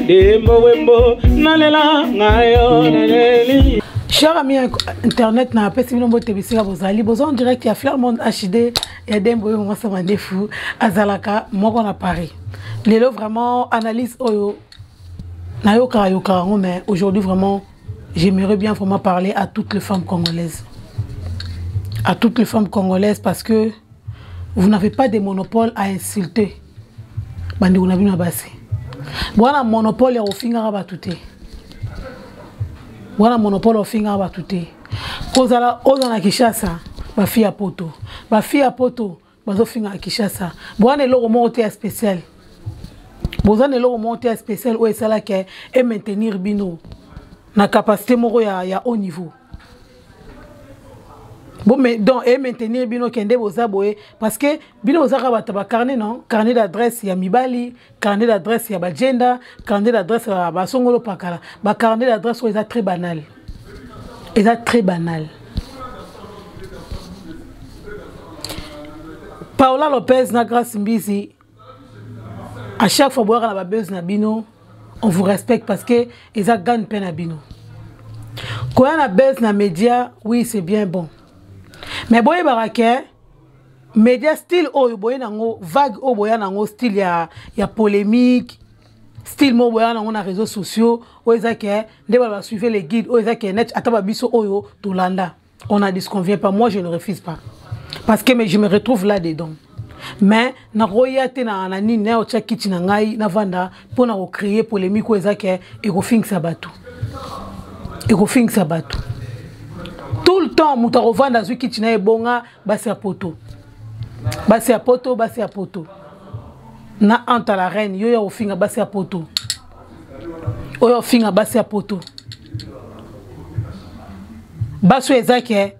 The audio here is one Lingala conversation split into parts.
Dembo wembo nalela ngayo naleli. Cher ami internet na apesi bino mbote bisika bozali boza en direct ya Fleur Monde HD ya Dembo oyo mwasi mandefu azalaka moko na Paris. Lelo vraiment analyse oyo nayokaka yokaka yango mais aujourd'hui vraiment j'aimerais bien vraiment parler à toutes les femmes congolaises. À toutes les femmes congolaises parce que vous n'avez pas de monopole à insulter. Bandeko na bino ya basi. Bwana monopole ya kofingaka bato te. Bwana monopole ya kofingaka bato te. Kozala oza na Kinshasa, bafi ya poto. Bafi ya poto bazofingaka Kinshasa. Bwana eloko moko te ya spécial. Boza na eloko moko te ya spécial oyo esalaka e maintenir bino na capacité moko ya, ya haut niveau. Bon, mais donc e maintenir bino kende boza boye parce que bino boza kaka bato ba carnet non carnet d'adresse ya mibali carnet d'adresse ya bagenda carnet d'adresse ya basongolo pakala ba carnet d'adresse oyo eza très banal eza très banal Paola Lopez na Grace Mbizi à chaque fois boyaka na ba buzz na bino on vous respecte parce que eza gagne pe na bino koya na buzz na média oui c'est bien bon mais boyebaka ke média style oyo boye nango vague oyo boya nango style ya, ya polémique style moko boya nango na réseaux sociaux oyo eza ke nde bala basuive les guides oyo eza ke net ata babiso oyo tolanda on n'en disconvient pas moi je ne refuse pas parce que mais je me retrouve là dedans mais nakoya te na, na nini naye otya kiti na ngai navanda mpo na kocreye polémique oyo eza ke ekofingisa bato ekofingisa bato tout le temps moto akovanda azwi kiti na ye ebonga basi ya poto basi ya poto basi ya poto na anta la reine yo ya kofinga basi ya poto oyo ofinga basi ya poto basi oyo eza ke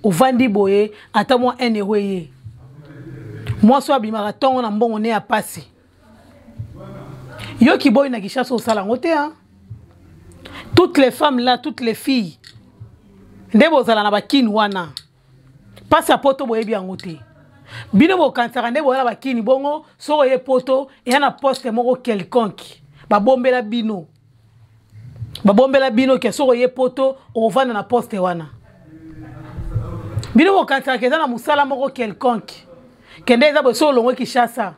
ovandi boye ata mwa 1 euro eye mwasi oyo abimaka ntongo na mbongo ne ya pasi yo kiboyi na Kinshasa osala yango te hein? Toutes les femmes là, toutes les filles nde bozala na bakini wana pasi ya poto boyebi yango te bino bokanisaka nde boya na bakini bongo soki oye poto eya na poste moko quelconque babombela bino babombela bino ke soki oye poto okovanda na poste wana bino bokanisaka eza na mosala moko quelconque kende eza boye soki olongwe Kinshasa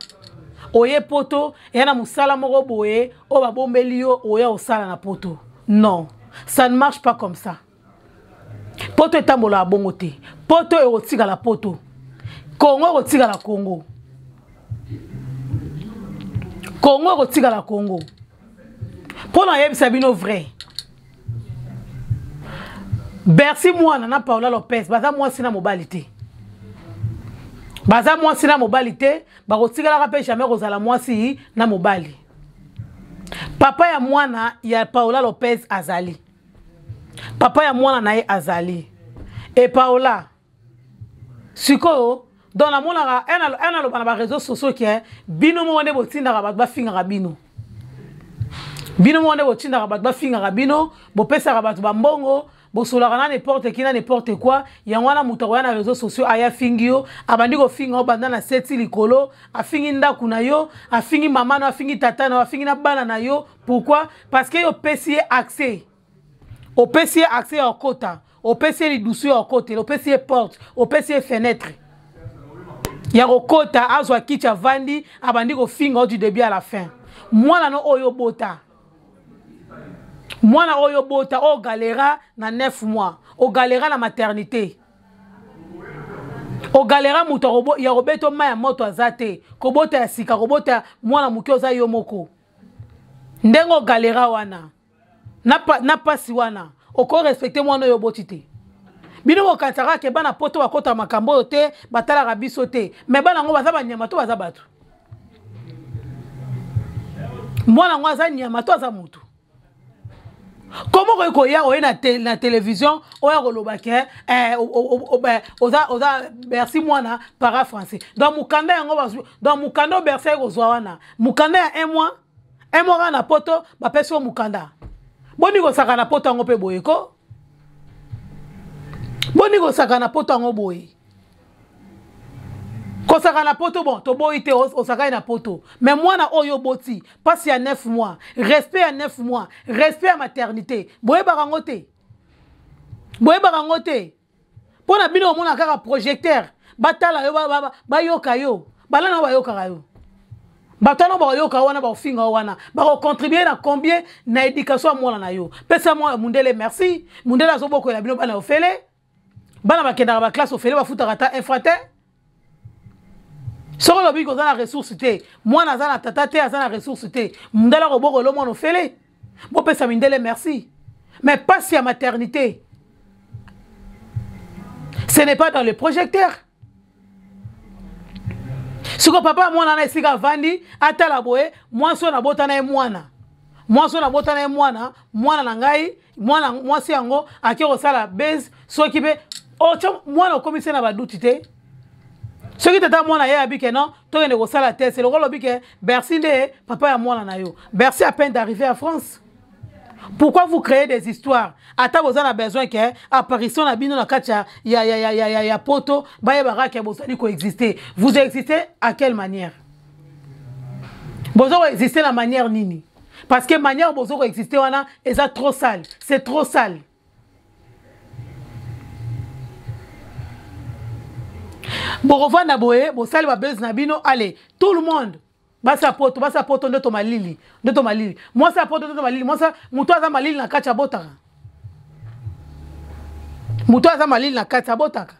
oye poto eya na mosala moko boye oyo babombeli yo oya osala na poto non ça ne marche pas comme ça poto etambolaka bongo te poto ekotikala poto kongo ekotikala kongo kongo ekotikala kongo mpo nayebisa bino vrai Bercy mwana na Paola Lopez baza mwasi na mobali te baza mwasi na mobali te bakotikalaka mpe jamais kozala mwasi na mobali papa ya mwana ya Paola Lopez azali papa ya mwana na ye azali e Paola sikoyo donc namonaka un aloba na bareseau sociaux ke bino moko nde botindaka bato bafingaka bino bino moko nde botindaka bato bafingaka bino bopesaka bato bambongo bosolaka na n'importe qui na n'importe quoi yango wana moto akoya na réseau sociaux aya afingi yo abandi kofinga yo banda na seti likolo afingi ndako na yo afingi mama na yo afingi tata na yo afingi na bana na yo pourquoi parce que yo opesi ye accès opesi ye accès ya kokota opesi ye lidusu ya kokotela opesi ye porte opesi ye fenêtre ya kokota azwa kiti avandi abandi kofinga yo du début à la fin mwana no oyo obota mwana oyo obota oyo galera na 9 mois ogalera na maternité ogalera moto ya kobeta mai ya moto aza te kobota ya sika kobota mwana moke oza yo moko ndenge ogalera wana na, pa, na pasi wana oko respecte mwana oyo oboti te bino bokanisaka ke bana poto bakota makambo oyo te batalaka biso te me bana yango baza banyama to baza bato mwana yango aza nyama to aza motu komo okoki koya oye na, te, na télévision oya koloba ke eh, oza, oza bercy mwana para français donc mokanda yango donc mokanda oyo bercy aye kozwa wana mokanda ya un mois un mois kaka na poto bapesi yo mokanda boni kosaka na poto yango mpe boye ko boni kosaka na poto yango boye Kosaka na poto, bon, toboyi te, osakani na poto, mais mwana oyo oboti, mpasi ya 9 mois, respect ya 9 mois, respect ya maternité, boyebaka yango te, boyebaka yango te. Mpo na bino omona kaka projecteur, batala yo, bayoka yo, balana bayokaka yo, bato wana bakoyoka wana, bakofinga yo wana, bakocontribue na combien na éducation ya mwana na yo? Pesa mwana mundele merci. Mundele azobokolela bino bana ofele, bana bakendaka baklasse ofele, bafutaka ata infra te. Soki olobi koza na ressource te, mwana aza na tata te, aza na ressource te, mundele akobokolela mwana ofele. Bopesa mindele merci, mais pasi ya maternité, ce n'est pas dans le projecteur. Siko papa mwana na esika avandi, atala boye, mwasi oyo nabota na ye mwana, mwasi oyo nabota na ye mwana, mwana na ngai, mwana mwasi yango ake kosala base. Soki mpe otya mwana, okomisi na baduti te. Soki tata mwana ye abi ke non, tokende kosala test, lokola olobi ke Bercy nde papa ya mwana na yo, Bercy à peine d'arriver à France. Pourquoi vous créez des histoires? Ata boza na besoin ke apparition na bino na kati ya, ya, ya, ya, ya, ya poto, bayebaka ke bozali koexister. Vous existez à quelle manière? Boza koexister na manière nini? Parce que manière boza koexister wana eza trop sale, c'est trop sale. Bokovanda boye, bosali babese na bino, allez, tout le monde, basi ya poto, basi ya poto ndoto malili, ndoto malili, mwasi ya poto ndoto malili, mwasi, moto aza malili na kati abotaka, moto aza malili na kati abotaka.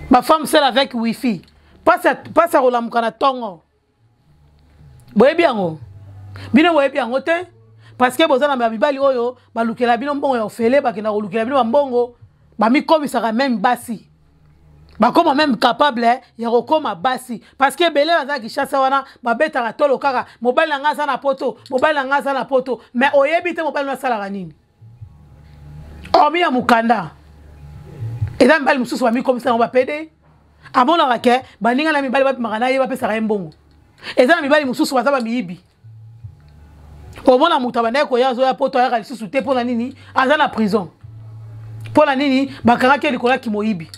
Bafemme seule avec wifi, pasi ya kolamuka na ntongo, boyebi yango, bino boyebi yango te, parce que boza na mibali oyo balukela bino mbongo ya ofele, bakenda kolukela bino bambongo, bamikomisaka meme basi, bakoma même capable ya kokoma basi, parce que ebele baza Kinshasa wana, babetaka tolo kaka mobali na ngai aza na poto, mobali na ngai aza na poto, mais oyebi te mobali no asalaka nini, hormis ya mokanda. Eza mibali mosusu bamikomisa yango bapede, amonaka ke baninga na mibali babimaka na ye, bapesaka ye mbongo. Eza na mibali mosusu baza bamiyibi. Omona moto abandaki koya, azoya poto, ayaka lisusu te. Mpo na nini? Aza na prison. Mpo na nini? Bakangaki ye likolo ya kimoyibi.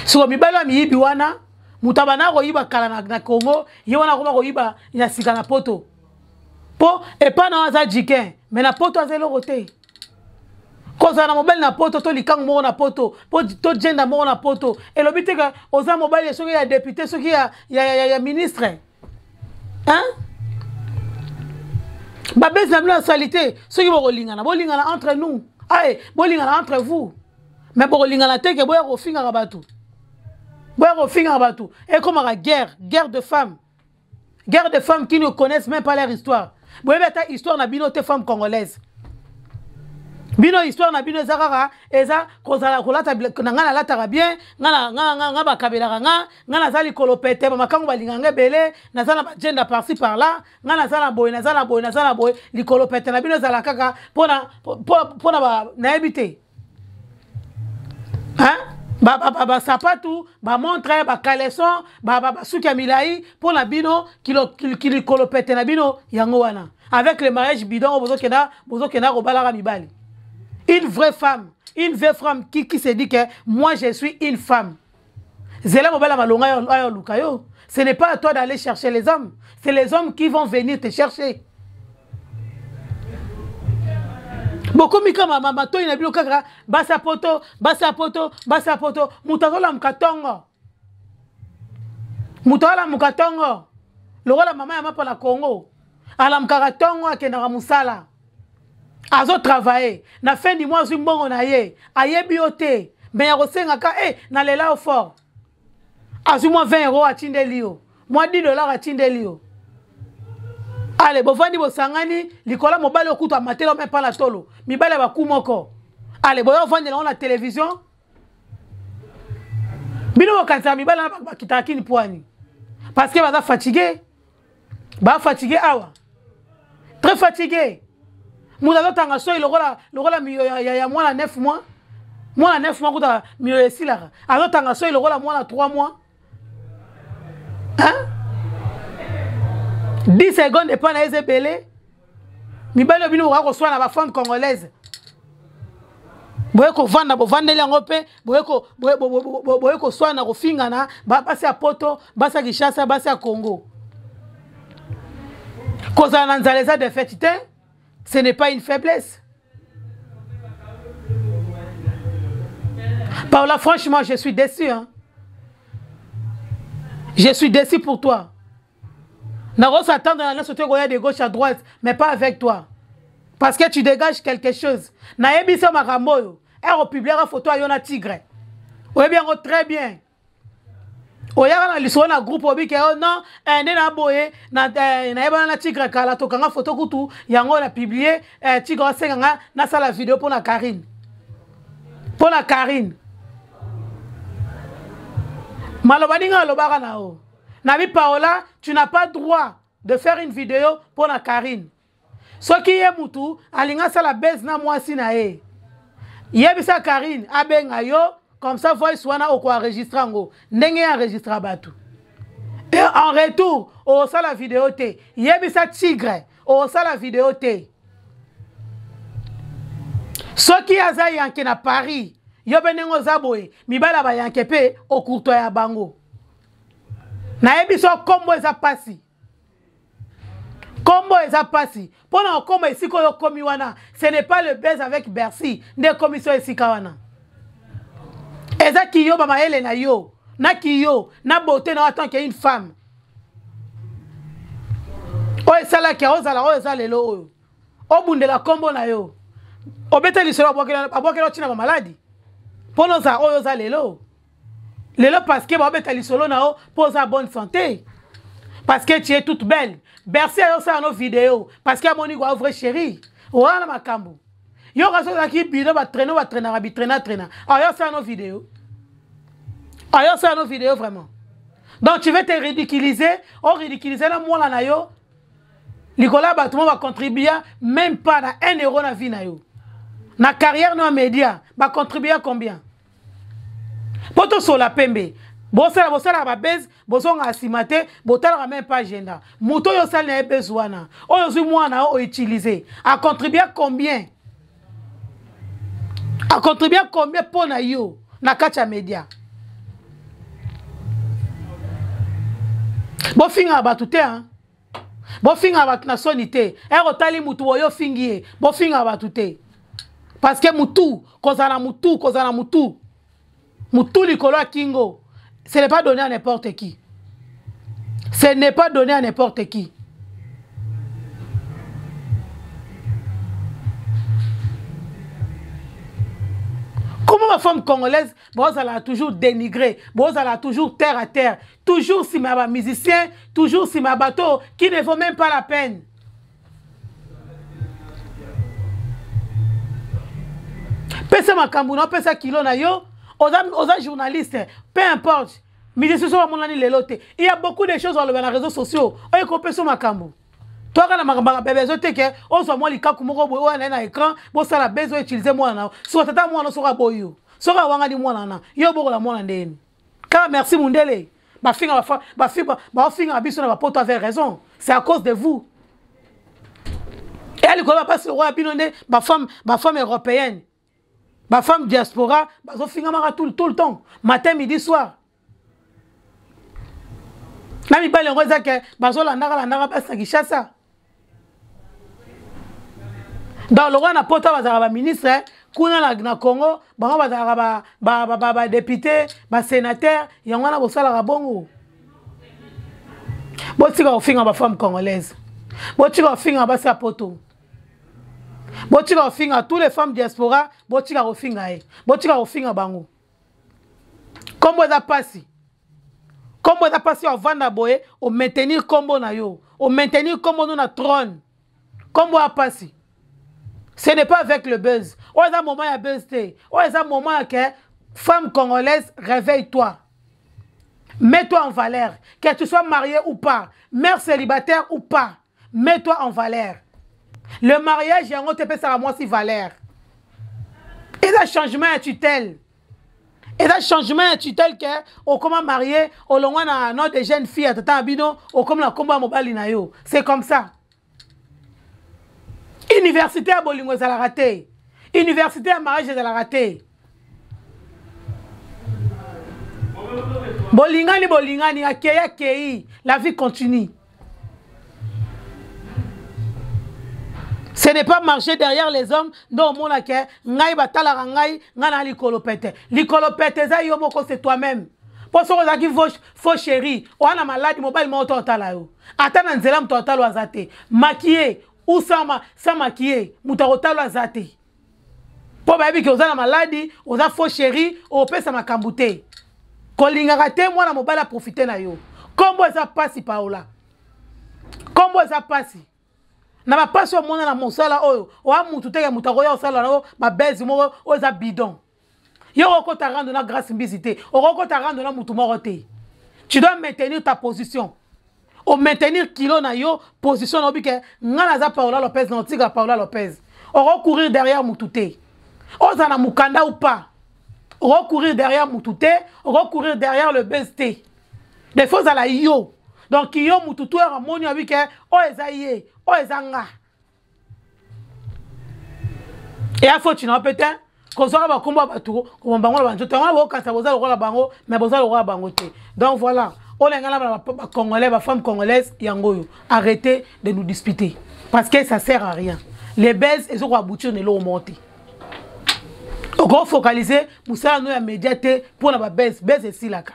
Siko mibali ya miyibi wana, moto abandaka koyiba kala na Congo, ye wana akoma koyiba ya sika na poto, mpo epai na aza jikin, me na poto aza eloko te. Kozala na mobali na poto, to likangu moko na poto, po to jenda moko na poto, elobi te ke oza mobali soki ya député, soki ya ministre, hein? Babesi na bino ya salite. Soki bokolingana, bolingana entre nous, aye bolingana entre vous, mais bokolingana te ke boya kofingaka bato, boya kofingaka bato. Ekomaka guerre, guerre de femmes, guerre de femmes qui ne connaissent même pas leur histoire. Boyebi ata histoire na bino te, femme congolaise. Bino histoire na bino eza kaka eza kozala kolata na ngai, nalataka bien, nga bakabelaka nga, nga naza likolo pete, bamakango balingaka nga ebele, naza na bagenda par-ci par-là, nga naza na boye, naza na boye, naza na boye. Likolo pete na bino ezala kaka mpona nayebi te, basapatu, bamontre, bacaleçon, basuki ya milai. Mpo na bino likolo pete na bino yango wana, avec le mariage bidon oyo bozokenda, bozokenda kobalaka mibali. Une vraie femme, une vraie femme qui se dit que moi je suis une femme, zela mobali malonga ayo luka yo. Ce n'est pas à toi d'aller chercher les hommes, c'est les hommes qui vont venir te chercher. Bokomi kama matoi na bino kaka basi ya poto, basi ya poto, basi ya poto. Moto azolamuka ntongo, moto alamuka ntongo lokola mama ya mapa na Congo, alamukaka ntongo, akendaka mosala, azotravaille, na fin du mois azwi mbongo na ye, ayebi yo te, me ya kosengaka e nalela yo fort, azwi mwa 20 euro, atindeli yo mwa 10 dollar, atindeli yo. Ale bovandi, bosangani likolo mobali okuta amatela me mpa na tolo, mibali ya baku moko. Ale boya ovandela yango na télévision. Bino bokanisaka mibali wana bakitaka kini pwani parce que baza fatigué, bafatigué awa, très fatigué. Moto azotanga soi lokola lokola miyo ya mwana 9 mois, mwana 9 mois kuta miyo esilaka, azotanga soi lokola mwana 3 mois, hein? 10 secondes epai na ye eza ebele. Mibali oyo bino bokoka koswana, bafemme congolaise. Boye kovanda, bovandeli yango mpe boye koswana, kofingana, basi ya poto, basi ya Kinshasa, basi ya Congo. Kozala na nzala eza défaite te, ce n'est pas une faiblesse. Paola, franchement, je suis déçu, hein? Je suis déçu pour toi. Nako s'attendre na nyonso te koya de gauche à droite, mais pas avec toi. Parce que tu dégages quelque chose. Nayebi so makambo oyo. Ero publiera photo ya yo na tigre. Oyebi yango très bien. Oyaka na lisolo na groupe obi ke oh non, eh, nde na boye na eh, nayebana na tigre kala, tokanga photo kutu yango na publier, eh, tigre asenga nga nasala video mpo na Karine. Mpo na Karine. Maloba ninga alobaka na yo. Nabi Paola, tu n'as pas droit de faire une vidéo pour la Karine. Soki ye mutu alinga sala base na mwasi na ye. Yebisa Karine abenga yo comme ça voice wana oko enregistrer yango ndenge ya enregistra batu. Et en retour, osala vidéo te. Yebisa Tigre, osala vidéo te. Soki aza yanke na Paris, yo pe ndenge oza boye, mibala ba yanke pe okurtoya ya bango. Nayebi so kombo eza pasi. Kombo eza pasi. Pona okoma esika oyo okomi wana, ce n'est pas le buzz avec Bercy nde ekomi so esika wana. Eza kiyo ba mayele na yo, na kiyo, na beauté na yo en tant qu'une femme. Oyo esalaki ozala oyo eza lelo oyo. Obundela kombo na yo. Obeta lisolo abwakela otina ba maladi. Pona ozala oyo oza lelo. Lelo parce que babeta lisolo na yo po oza bonne santé. Parce que tu es toute belle. Bercy ayo sala no vidéo parce que amoni quoi vrai chérie. Wana makambo. Yo kaso ozalaki bino ba traîner ba traînaka bi traîner traîner. Ayo sala no vidéo. Ayo sala no vidéo vraiment. Donc tu veux te ridiculiser, o ridiculiser na mwana na yo. Likolo ya bato mo ba contribuer même pas na 1 euro na vie na yo. Na carrière no média, ba contribuer combien? Po tosola pembe. Bosala, bosala ba buzz, bozonga nsima te, botalaka même pas agenda. Moto oyo osali na ye buzz wana, oyo ozwi mwana oyo utiliser, a contribuer combien? A contribuer combien mpo na yo na kati ya media? Bofingaka bato te, hein? Bofingaka bato na soni te. Ere otali mutu oyo ofingi ye, bofingaka bato te. Parce que mutu, kozala mutu, kozala mutu. Mutu likolo ya kingo, ce n'est pas donné à n'importe qui. Ce n'est pas donné à n'importe qui. Comment ma femme congolaise, bozala toujours dénigrée, bozala toujours terre à terre, toujours si ma musicien, toujours si ma bateau, qui ne vaut même pas la peine. Pesa makambo na pesa kilo na yo, oza journaliste, peu importe. Musicien so bamonani lelo te. Il y a beaucoup de choses dans les réseaux sociaux. Oyo ko pesa makambo. Toi kana makambo ya bebe zo te ke ozwa mwa likaku moko boye oyo na na écran, bosala bezo utiliser mwana na yo. Soki tata mwana soki aboyi yo. Soki awangani mwana na yo bokola mwana ndeni. Kaka merci mundele. Bafinga bafa, bafinga, bafinga biso na bapoto avec raison. C'est à cause de vous. Et à l'école, parce que roi bino nde ba femme, ba femme européenne. Ba femme diaspora, bazo finga maka tout le temps, matin, midi, soir. Na mibali yango eza ke bazolandaka landaka basi na Kinshasa. Donc lokola na poto bazalaka ba ministre, kuna na Congo bango bazalaka ba député, ba sénateur, yango wana bosalaka bongo. Botika kofinga ba femme congolaise. Botika kofinga basi ya poto. Botika kofinga tous les femmes diaspora, botika kofinga ye. Botika kofinga bango. Kombo eza pasi. Kombo eza pasi ya vanda boye, o maintenir kombo na yo, o maintenir kombo no na trône. Kombo ya pasi. Ce n'est pas avec le buzz. Oyo eza moment ya buzz te. Oyo eza moment ya ke femme congolaise, réveille-toi. Mets-toi en valeur. Que tu sois marié ou pas, mère célibataire ou pas, mets-toi en valeur. Le mariage, yango te pesa moi si valeur. Et ça changement ya tutelle. Et ça changement ya tutelle que au comment marié, au longwa na nom de jeune fille tata bino, au comme la komba mobali na yo. C'est comme ça. Université ya bolingo ezalaka te. Université ya mariage ezalaka te. Bolingani bolingani akei akei, la vie continue. Ce n'est pas marcher derrière les hommes nde omona ke ngai batalaka ngai, ngai na likolo pete. Likolo pete eza yo moko, c'est toi-même. Mpo soki ozalaki faux chéri, oa na maladi, mobali moko to otala yo. Ata na nzela moto atalo aza te. Maquillé ou sans maquillé, moto akotalo aza te. Mpo bayebi ke oza na maladi, oza faux chéri, opesa makambo te. Kolingaka te mwana mobali aprofite na yo. Kombo eza pasi, Paola. Kombo eza pasi. Na bapasi omona na mosala oyo, oa mutu te ya mutu akoya osala na yo babezi moko oyo eza bidon. Yo okokota rando na Grâce Mbizi te, okokota rando na mutu moko te. Tu dois maintenir ta position. O maintenir kilo na yo, position na obike, nga naza Paola Lopez, na otika Paola Lopez. Oko courir derrière mutu te. Oza na mukanda ou pas. Oko courir derrière mutu te, oko courir derrière le buzz te. Des fois ozala yo. Donc yo mutu tu ya moni obike, oyo eza ye, oyo eza nga. Et a faut tu n'as peut-être kozwaka bakombo ya bato kobamba bango na banzoto yango wana, bokanisa boza lokola bango, mais boza lokola bango te. Donc voilà, oyo na ngai na bacongolais, bafemme congolaise, yango oyo, arrêtez de nous disputer parce que ça sert à rien. Les baises ezoko aboutir na eloko moko te. Okofocaliser mosala no ya média te mpona babase. Base esilaka,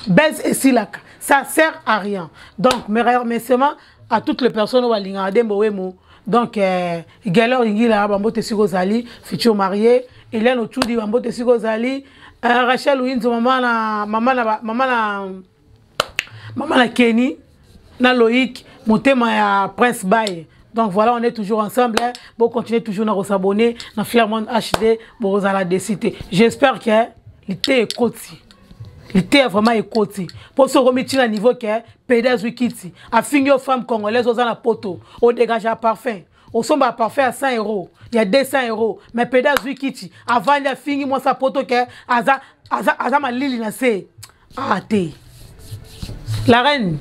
base esilaka, ça sert à rien. Donc mes remerciements à toutes les personnes oyo balingaka Dembo Wemo. Donc Gelor Ingila, bambote esika ozali, futur marié Eliane Otudi, bambote esika ozali, Rachel Uyinzo, mama na mama na mama na mama na Kenny na Loïc, motema ya Prince Bay. Donc voilà, on est toujours ensemble, hein. Bon, continuez toujours à s'abonner dans Flairmont HD, bon, vous allez décider. J'espère que l'été est côté. L'été est vraiment écouté. Pour se remettre à niveau que pédé azwi kiti, afingi yo femme congolaise oza na poto, odégage ya parfum. Osomba parfum à 100 euros, il y a 200 euros. Mais pédé azwi kiti, avandi afingi mwasi poto ke aza aza aza malili na se. Ah te. La reine,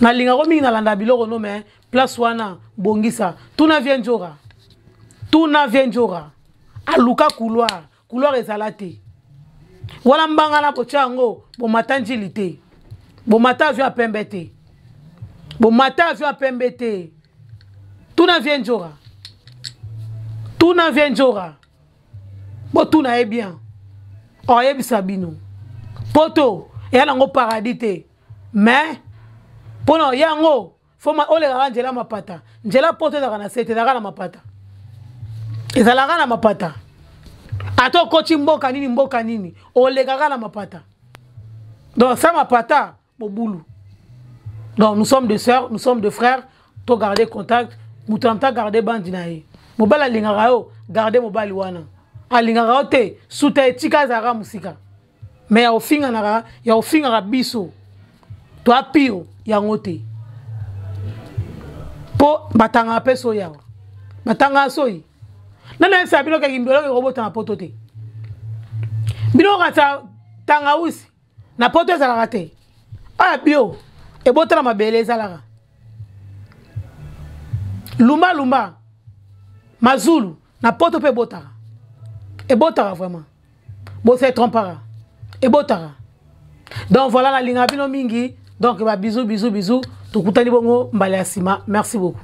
nalingako mingi nalanda biloko no, mais place wana bongisa. Tuna vie njora. Tuna vie njora. Aluka couloir. Couloir ezala te. Wana mbanga na botia yango, bomata njili te. Bomata avion ya pembe te. Bomata avion ya pembe te. Tuna vie njora. Tuna vie njora. Botuna ye bien. Oyebisa bino. Poto eya nango paradis te. Mais mpona yango fo olekaka nzela mapata. Nzela poto ezalaka na sete, ezalaka na mapata. Ezalaka na mapata. Ata okoti mboka nini, mboka nini, olekaka na mapata. Donc sa mapata bobulu. Donc nous sommes des sœurs, nous sommes des frères, to garder contact, moto na garder bandi na ye. Mobali alingaka yo, garder mobali wana. Alingaka yo te, suta etika azalaka mosika. Mais ya ofinganaka, ya ofingaka biso. To apio yango te. Po batangaka mpe soyi awa. Batangaka soyi. Nani ayebisaka bino ke kimbeloko ekobotama poto te? Bino kata tangawisi na poto ezalaka te. Oyo bio ebotana mabele ezalaka. Lumba lumba mazulu na poto mpe ebotaka. Ebotaka vraiment. Bose trompaka. Ebotaka. Donc voilà, nalinga bino mingi. Donc ba bisous bisous bisous. Tokutani bongo mbala ya sima. Merci beaucoup.